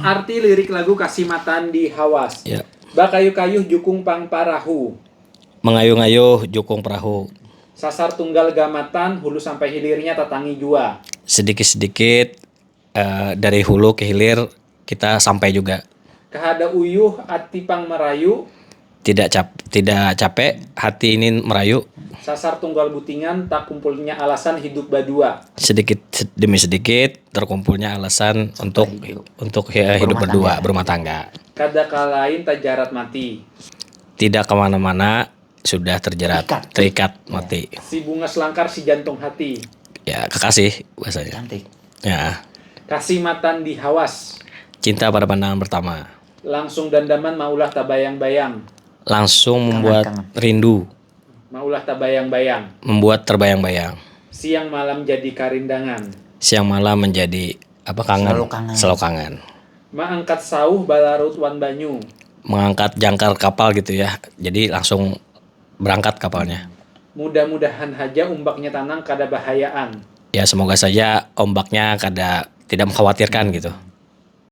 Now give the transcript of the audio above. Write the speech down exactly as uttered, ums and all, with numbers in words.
Arti lirik lagu Kasimatan di Hawas. Ya. Bakayuh-kayuh jukung pang parahu. Mengayuh-ngayuh jukung perahu. Sasar tunggal gamatan, hulu sampai hilirnya tatangi jua. Sedikit-sedikit eh, dari hulu ke hilir kita sampai juga. Kahada uyuh ati pang merayu. Tidak cap tidak capek hati ini merayu. Sasar tunggal butingan, tak kumpulnya alasan hidup badua. Sedikit demi sedikit terkumpulnya alasan untuk untuk ya, hidup Berumah berdua, tangga. Berumah tangga. Kada kalain tajarat mati. Tidak kemana-mana sudah terjerat, Terikat. Terikat mati. Si bunga selangkar si jantung hati. Ya, kekasih bahasanya. Cantik. Ya, Kasimatan di Hawas. Cinta pada pandangan pertama. Langsung dandaman maulah tabayang-bayang. Langsung membuat Kangen. Rindu, Maulah tabayang-bayang. Membuat terbayang-bayang. Siang malam jadi karindangan. Siang malam menjadi apa kangen? Selalu kangen. Selalu kangen. Maangkat sauh balarut wan banyu. Mengangkat jangkar kapal gitu ya. Jadi langsung berangkat kapalnya. Mudah-mudahan haja umbaknya tanang kada bahayaan. Ya semoga saja ombaknya kada tidak mengkhawatirkan gitu.